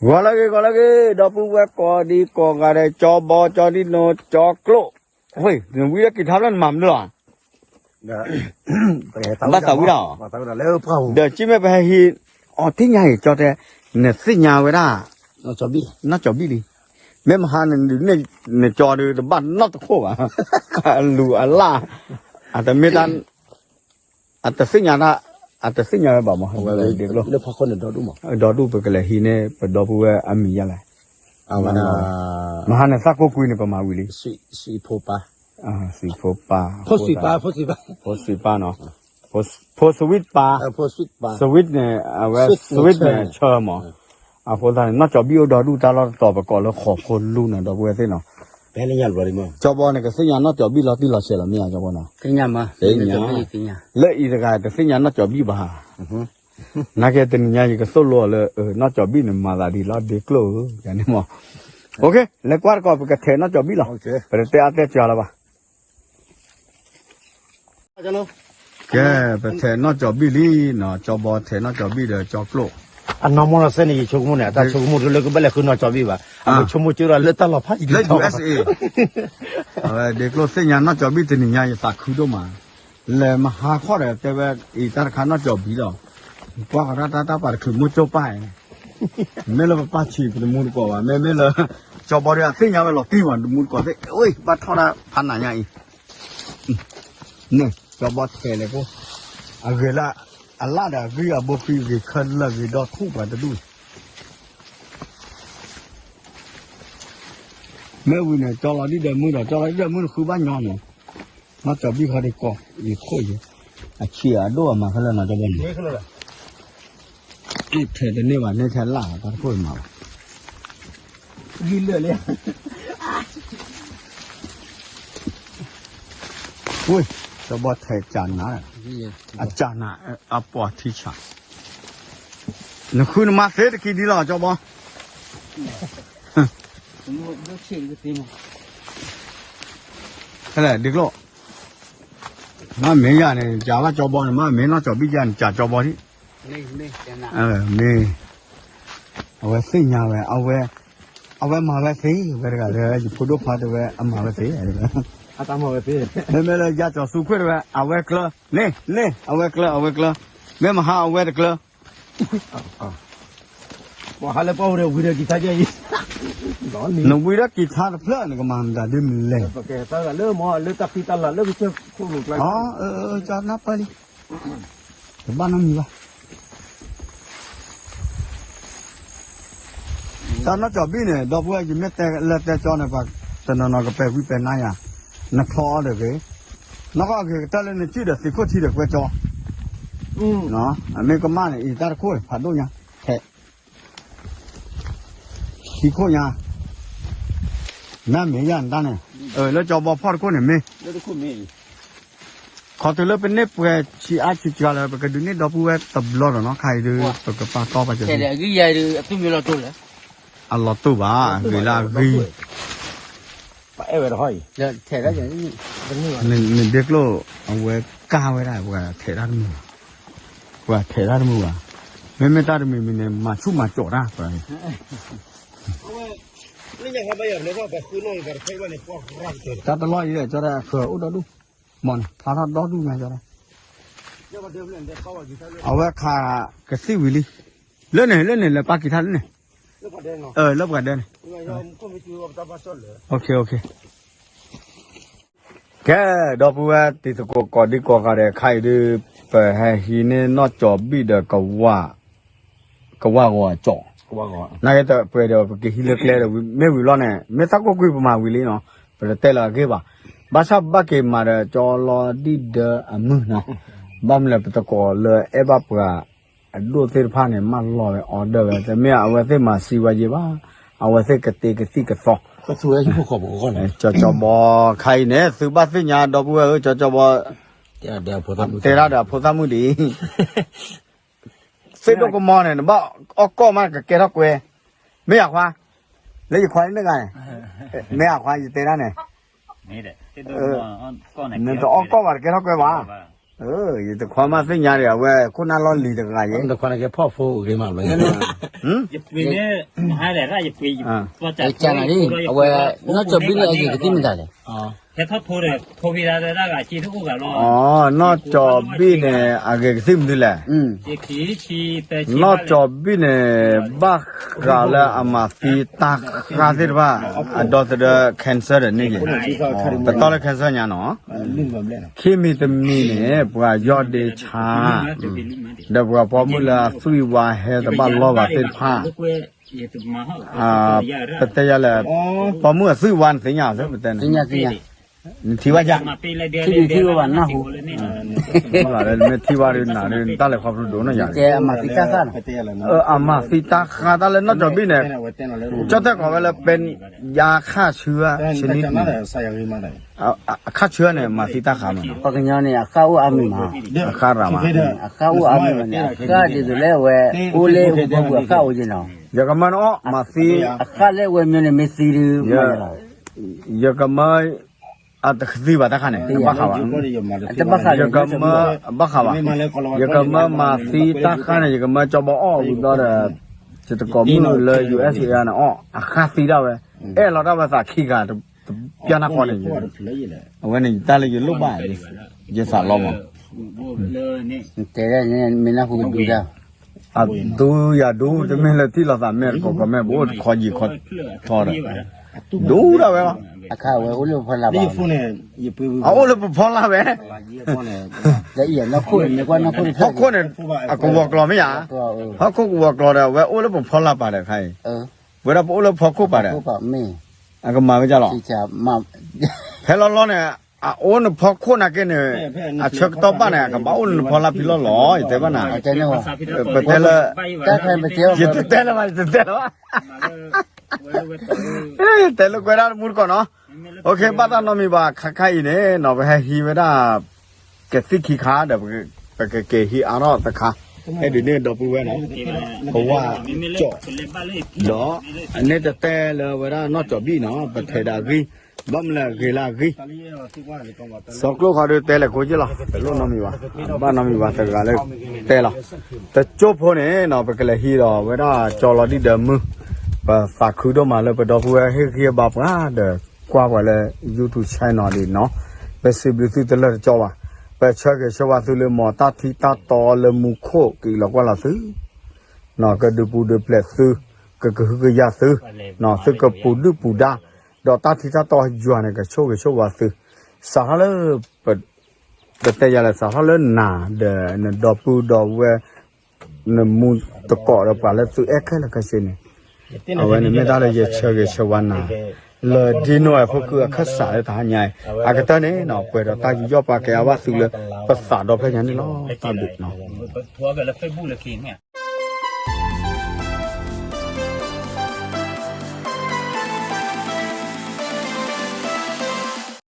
ဂီၤလၢဂ့ၤ ဂီၤလၢဂ့ၤ ဒီပုၢ်ဝဲၢ်ကိးဒံကိးဂၤဒဲး ကၠီဘီ ကၠီဒံနိ ကၠီကျိၣ်, ဝ့ၢ် နဝံလၢကံၢ်ထါဖျၢၣ်နမၤမနုၤလီၤ, ဘၣ်သးဝံၣ်ဒၣ်အီၤ, ဒီးကံၣ်မ့ၢ်ပဟဲဟံး, အီၤသ့ၣ်ညါအံၤ ကၠီတဲ, နသ့ၣ်ညါဝဲဒၣ် နီၢ်ကၠီဘံၣ်လံ, မ့ၢ်မဟါန့ၣ် နကၠီဒုးတဘၣ်နီတခိၣ်ဘၣ်, အလူၤအလၢ်, အတမ့ၢ်တၢ် အတသ့ၣ်ညါတၢ်, အတသ့ၣ်ညါဝဲဘၣ်မး, ဒီဒူၣ်ပကလဲၤဟံးန့ၢ် ပဒီပုၢ်ဝဲၢ်အမံၤယါလဲၣ်, မဟါန့ၣ်သးကိးကွံာ်န့ၣ် ပမၤဝံၤလံ, စံးဖိပၢ်, ဖိစံးပၢ်, ဖိစံးပၢ်နီၤ, ဖိစဝံၣ်ပၢ်, စဝံၣ်န့ၣ် အဝဲစဝံၣ်န့ၣ်ဆၢမး, အဃိသတးန့ၣ် နီၢ်ကၠီဘံၣ်အိၣ်ဒီဒူၣ်တၢ်လီၢ်တတီၤ ပကိးလၢဃိးဖိလူနီၤ ဒီပုၢ်ဝဲၢ်သ့ၣ်နီၤ, ကၠီဘီန့ၣ် ကသ့ၣ်ညါနီၢ်ကၠီဘံၣ်လီၤတံၢ်လီၤဆဲးလီၤ မ့ၢ်ဧါ ကၠီဘီနီၤ, သ့ၣ်ညါ, လၢအံၤတဂၤတသ့ၣ်ညါနီၢ်ကၠီဘံၣ်ဘၣ်, နာ်က့တနံၤညါယကသိၣ်လိအီၤလၢ နီၢ်ကၠီဘံၣ်န့ၣ် မၤသးဒ်လီၤဒ့ကျိၣ်ဧၢ, ယၤန့ၣ်မး, လဲၤကွၢ်တကီၢ် ပကထဲးနီၢ်ကၠီဘံၣ်လီၤ, ပတတဲအါတဲစှၤလၢၤဘၣ် ကဲ, ပထဲးနီၢ်ကၠီဘံၣ်လံနီၤ, ကၠီဘီထဲးနီၢ်ကၠီဘံၣ်ဒီးကၠီကျိၣ်, အနီၢ်မီၢ်လီၤစဲန့ၣ် ယဆိကမိၣ်န့ၣ် အတၢ်ဆိကမိၣ်လၢကဘၣ်လဲၤဃုနီၢ်ကၠီဘံၣ်ဘၣ်, အဝဲဆိကမိၣ်ကၠိဒီးလၢတၢ်လီၤဖးယံၤလၢ ယူၣ်အ့းအ့း, အဝဲဒ့ကျိၣ်သ့ၣ်ညါနီၢ်ကၠီဘံၣ်တနံၤညါ ယသးခုဒိၣ်မး, လဲၤမဟါခီဒီး တဲဝဲအံၤတၢ်တခါနီၢ်ကၠီဘံၣ်လီၤ, ကွၢ်ဃီတၢ်တၢ်တၢ်ပာ်တချုးမိၢ်ကၠိပၢ်အံၤ မ့ၢ်လၢပပၢ်ဆံးပတမူတကိးဘၣ်, မ့မ့ၢ်လၢ ကၠီဘီဒီးအသ့ၣ်ညါဝဲလီၤတံၢ်မး တမူတကိးသ့ၣ်, ဝ့ၢ် ဘၣ်ထီၣ်ဒၣ်ဖးနးညါအံၤ, န့ၣ် ကၠီဘီထဲးလဲၣ်ကိၣ်, အဂ့ၤလၢ အလၣ်ဒီးအဂံၢ်အဘိဃံဂ့ၤခဲလၢာ်ဂ့ၤဒီထူၣ်ပှၤတဒူၣ်, မ့ၢ်ဝံၤန့ၣ် ကၠီလီၤဒံၣ်ဒီးမုၢ်ဒီး ကၠီလီၤဒံၣ်ဒီးမုၢ်တဃုဘၣ်ညီန့ၣ်, နီၢ်ကၠီဘံၣ်ခီဒံးကီး ယခိၣ်ယဲ, အဆံးအဒိၣ်အမၤခဲလၢာ်နီၢ်ကၠီဘံၣ်န့ၣ် ထဲးတန့ၢ်ဘၣ် န့ၢ်ထဲးလၢ်တၢ်တခိၣ်မၤဘၣ်, ဝ့ၢ် ကၠီဘီထဲးကနး, အကနး အပှၤထံဆး, နဃုနမါသ့တကံဒ်လီၤ ကၠီဘီ ဖဲလဲၣ် ဒ့ကျိၣ်, မ့ၢ်မ့ၢ်ယၤန့ၣ် ကးဘၣ်ကၠီဘီန့ၣ် မ့ၢ်မ့ၢ်နီၢ်ကၠီဘံၣ်ယၤန့ၣ် ကးကၠီဘီဒံး, မ့ၢ်, အဝဲသ့ၣ်ညါဝဲ, အဝဲမၤဝဲသ့, ဝဲတဂၤလၢ ယဖိဒိၣ်ခွါတဲဝဲ အမၤဝဲသ့, မ့မ့ၢ်လၢယၤကၠီၤဆူခွ့ၣ်တဲဝဲ အဝဲကျၢၤ, န့ၣ်, န့ၣ်, အဝဲကျၢၤ, အဝဲကျၢၤ, မ့ၢ်မဟါအဝဲတကျၢၤ ပှၤဟးလၢပှၢ်အိၣ်ဒီးဝံၤဒီးကံၤထါကဲအံၤ, နဝံၤဒီးကံၤထါတဖျၢၣ် နကမၤမတၤဒ်မလဲၣ်, လၢမ့ၢ်လၢတၢ်ဃံတၢ်လၤလၢကစၢၢ်ခိၣ်လိၤကျါ, အၢ ကနၢ်ပၢၢ်လံ, တဘၣ်နီတမံၤဘၣ်. တၢ်နီၢ်ကၠီၤဘံၣ်န့ၣ် ဒီပုၢ်ဝဲၢ် ယမ့ၢ်တဲလၢတဲကၠီန့ၣ် ပှၤတနီၤနီၤကပဲာ်ကွံာ်ပဲာ်နါယၤ, နဖျီအီၤဒီးဂ့ၤ, နီၢ်ကီၢ်အဂ့ၤကတၢၢ်လၢနစုၣ်ဒီးသံးခိၣ်ထံဒီးကွဲကၠီ, အမ့ၢ်ကမၣ်န့ၣ် အံၤတၢ်တခိၣ်ဖးဒိၣ်ညါ, ဟဲ, သံးခိၣ်ညါ, နမ့ၢ်ယၤနတၢ်န့ၣ်, လၢကၠီၤဘီဖီၣ်တခိၣ်န့ၣ်မ့ၢ် ခီတုၤလၢပန့ၢ်ပှဲၤဆံးအါဆံးစှၤလၢ ပကဒုးန့ၢ်ဒီပုၢ်ဝဲၢ်တဘျီဒီးနီၤ ခါအံၤဒုး ပကပာ်တီပာ်စၢၤ, အလီၤတိၢ်ဘၣ် ဂ့ၤလၢအဂံၢ်, နဒ့ကျိၣ် အဝဲကါဝဲဒၣ် ပှၤထဲးတၢ်တမုာ်ဘၣ်, ပှၤထဲးတၢ်တမုာ်ဘၣ်, မ့မ့ၢ်တၢ်တမံၤမံၤန့ၣ် မၤဆူၣ်မၤကၠီးတၢ်ပှၤ တၢ်တလီၢ်အံၤ ကၠီတၢ်ဃၢၤအိၣ်ဒီဒူၣ်, မ့ၢ်န့ၣ် ဖျါထီၣ်ဒီဒူၣ်ညါကၠီတၢ်, အဝဲခးကသံၣ်ဝံၤလံ, လၢန့ၣ် လၢန့ၣ် လဲၤပာ်ကံၤထါလၢန့ၣ်, လၢပှၤဒၢန့ၣ်, ကဲ ဒီပုၢ်ဝဲၢ်တံၤသကိးကိးဒံကိးဂၤဒဲး ခါအံၤဒုး ပဟဲဟံးန့ၢ်နီၢ်ကၠီၤဘံၣ်ဒီး ကဝၢ်ဂီၤအကၠီၣ်, နာ်က့တပှဲၤဒီး ပကဟံးလၢကျဲဒီး မ့ၢ်ဝံၤလီၤန့ၣ် မ့ၢ်သၣ်ကိၢ်ကွံာ်ပမၤဝံၤလံနီၤ, ပတတဲလၢအဂ့ၢ်ဘၣ်, ဘၣ်ဆၣ်ဘၣ်က့ၤမၤဒီး ကၠီလီၤဒံၣ်ဒၢအမုၢ်နီၤ, ဘၣ်မနုၤလဲၣ် ပသကိးလၢအဲၣ်ဘၣ်ပှၤ အဒိၣ်သ့ၣ်တဖၣ်န့ၣ် မၢလီၤဝဲ order ဝဲ တမ့ၢ်အဝဲသ့ၣ်မၤစံးဝဲယဲဘၣ်, အဝဲသ့ၣ်ကတ့ကသံၣ်ကသီ, ကၠီကၠီဘီ ခါအံၤန့ၣ် သုဘၣ်သ့ၣ်ညါ ဒီပုၢ်ဝဲၢ်ဧၢ ကၠီကၠီဘီ တဲတၢ်ဒီးအဖိသၣ်မုၣ်ဒ်အံၤ, သ့ၣ်ဒိၣ်ကမီၤန့ၣ် နဘၣ်အီၣ်ကီၢ်မး ကကဲထီၣ်ကွဲ, မ့ၢ်ယခွါ, လၢယခွါလၢနဂၤန့ၣ်, မ့ၢ်ယခွါ ယတဲတၢ်န့ၣ်, နတအီၣ်ကီၢ်ဘၣ် တကဲထီၣ်ကွဲဘၣ်, ယတခွါမးသ့ၣ်ညါဒီး အဝဲခိၣ်နၢ်လီၢ်လံၤတဂၤယဲ, တခွါန့ၣ်ကဲဖီၣ်ဖိဂ့ၤမးလီၤ, ယပှ့ၤန့ၣ်, ယပှ့ၤ, အဝဲနီၢ်ကၠီၤဘံၣ်န့ၣ် အဂ့ၤကသံၣ်မတၤလဲၣ်, နီၢ်ကၠီၤဘံၣ်န့ၣ် အဂ့ၤကသံၣ်မနုၤလဲၣ်, နီၢ်ကၠီၤဘံၣ်န့ၣ် ဘၣ်ဃးလၢအမၤသံတၢ်ဃၢ်သ့ၣ်တဖၣ်, အဒီသဒၢ cancer ဒီးန့ၣ်က့ၤ, ပတီၢ်လၢ cancer ညါနီၤ, ခံမံၤတမံၤန့ၣ် ပှၤယီၢ်ဒ့ဆါ, ဒီးပှၤပိာ်မုၣ်လၢအသွံၣ်ဝါဟဲတဘၣ်လီၢ်ဘၣ်သ့ၣ်တဖၣ်, ပတဲယၤလဲၣ်, ပိာ်မုၣ်အသွံၣ်ဝါနသ့ၣ်ညါသ့ၣ်ပတဲန့ၣ်, နထံၣ်ဘၣ်ယၤ, ထံၣ်ဘၣ်ဒုးနၢ်ဟူ, နမ့ၢ်ထံၣ်ဘၣ်ဒုးနၤဒုး တၢ်လဲၤခီဖျိဒိၣ်နီၢ်ယၤ, အမၤသံတၢ်ဃၢ်တၢ်လၢနီၢ်ကၠီၤဘံၣ်န့ၣ်, ကၠီၣ်တဲၣ်ကိးဝဲလၢ ပယါခၣ်ဆူၣ်ဧါ, ဆနံ, အခၣ်ဆူၣ်ဧါန့ၣ် မၤသံတၢ်ဃၢ်မးနီၤ, ပှၤကညီန့ၣ် အဃၣ်အိၣ်အါမံၤမး, အဃၣ်ရၤမး, အဃၣ်အိၣ်အါမံၤမးန့ၣ် အဃၣ်ဒ်သိးလၢအဝဲ, အိၣ်လၢဟီၣ်ခိၣ်ပူၤအဃၣ်အိၣ်က့ၤနီၤ, ယကမၢနီၤ မၤသံ, အဃၣ်လၢအဝဲမ့ၢ်န့ၣ်မ့ၢ်သံဒုး, ယကမၢ အတသံဘၣ်တၢ်ဃၢ်န့ၣ် တဘၣ်ဃးဘၣ်, တဘၣ်ဃး, ဘၣ်ဃးဘၣ်, ယကမၢမၤသံတၢ်ဃၢ်န့ၣ် ယကမၢကၠီဘီအီၣ်ဝံၤဘျီဒီး, ယတကိးမုၣ်လၢ ယူၢ်အ့ၣ်စ့ၣ်အ့န့ၣ်အီၣ် အဃၢ်သံဒၣ်ဝဲ, အဲၣ်လီၤတၢ်ဝဲသးခံဂၤ, တပျၢ်နၢ်ဃီန့ၣ်, အဝဲန့ၣ်တၢ်လၢယလိၣ်ဘၣ်, ယသးလီမး တဲမ့ၢ်နၢ်ဟူကဒုတၢ်, အဒူယၤဒူ တမ့ၢ်လၢထံၣ်လိာ်သးမဲာ်တကိးကိးမဲာ် ပအိၣ်တခီယံာ်ခီထီဒီး, ဒူဒၣ်ဝဲလီၤ, အခါဝဲအိၣ်လၢပဖီလာ်ဘၣ်, အအိၣ်လၢပဖီလာ်ဝဲ, ဟီၣ်ခိၣ်န့ၣ် အကဝီၤကျီၤမ့ၢ်ယါ, ဟီၣ်ခိၣ်ကဝီၤကျီၤဒီး အဝဲအိၣ်လၢပဖီလာ်ပၤဒီးခါအံၤ, ဝဲဒၣ်ပအိၣ်လၢဖီခိၣ်ပၤဒီး, အကမၤဝဲဒ်လီၤ, ဖဲလီၤလီၤန့ၣ်, အအိၣ်နဖီခိၣ်နာ်က့န့ၣ်, အဆၢကတီၢ်ဘၣ်န့ၣ် အကဘၣ်အိၣ်လၢနဖီလာ်ဖံလီၢ်လီၤ ယတဲဘၣ်နၤ, ပတဲလၢ, ယတတဲလၢၤဘၣ် ယတတဲလၢၤဘၣ်, တဲလၢကွဲဒၣ်တမူတကိးနီၤ, ဘၣ်တၢ်နီတမံၤဘၣ် ခါခါအံၤန့ၣ်နီၤ ပဟဲဟံးဝဲဒၣ် ကသံၣ်ခံခါဒီး ပကက့ၤဟံးအါထီၣ်တခါ, ဟဲဒ်န့ၣ်ဒီပုၢ်ဝဲၢ်နီၤ, ပဝဲကၠီၣ်, ဒီး, အန့ၣ်တတဲလၢဝဲဒၣ်နီၢ်ကၠီၣ်ဘံၣ်နီၤ ပထဲးဒၣ်ဂံၢ်, ဘၣ်မနုၤလဲၣ်ဂ့ၤလၢအဂံၢ် စီၤကျိခီဒုးတဲလဲၣ်ကိးက့လီၤ တလိၣ်နီတမံၤဘၣ်, ဘၣ်နီတမံၤဘၣ်တဂၤလၢတဲလီၤ, တကၠိဖိန့ၣ်နီၤ ပကလဲၤဟံးဒီးဝဲဒၣ်ကၠီလီၤဒံၣ်ဒၢမုၢ်, ပသးခုဒိၣ်မးလၢပဒီပုၢ်ဝဲၢ်ဟ့ၣ်ဂံၢ်ဟ့ၣ်ဘါပှၤဒီးကွၢ်ပှၤလၢ YouTube channel နီၤ, ပစံးဘျုးသုတလၢာ်တကၠီဘၣ်, ပဆၢဂ့ၤဆၢဝါသုလၢမ့ၢ်တၢ်ထံတၢ်တီလၢမူခိၣ်က့ၤလီၤကွၢ်လီၤသု ကဒုးပူၤဒုးဖျဲးသု, ကကဟုကယာ်သု, သုကပူၤဒုၣ်ပူၤဒါ, ဒီးတၢ်ထံတၢ်တီယွၤန့ၣ် ကဆိၣ်ဂ့ၤဆိၣ်ဝါသု, စးထီၣ်လၢ, ပတဲယၤလဲၣ် စးထီၣ်လၢနၤဒီးနဒီပုၢ်ဒီဝဲၢ်, နမူတကိးဒီးပှၤလၢသုအဲၣ်ခဲလၢာ်ခဲဆ့န့ၣ်, အဝဲန့ၣ်မ့ၢ်တၢ်လၢယဆၢဂ့ၤဆၢဝါနၤ, လၢဒ်နိၣ်ဝဲဖိကုၢ်အခၢၣ်စးလၢတဟါညါအံၤ, အကတၢၢ်န့ၣ်နီၤ ပှဲၤဒီးတၢ်ယူးယီၣ်ပာ်ကဲအါဘၣ်သုလၢပသးဒီဖျၢၣ်ညါန့ၣ်လီၤ, တၢ်ဘျုးနီၤ.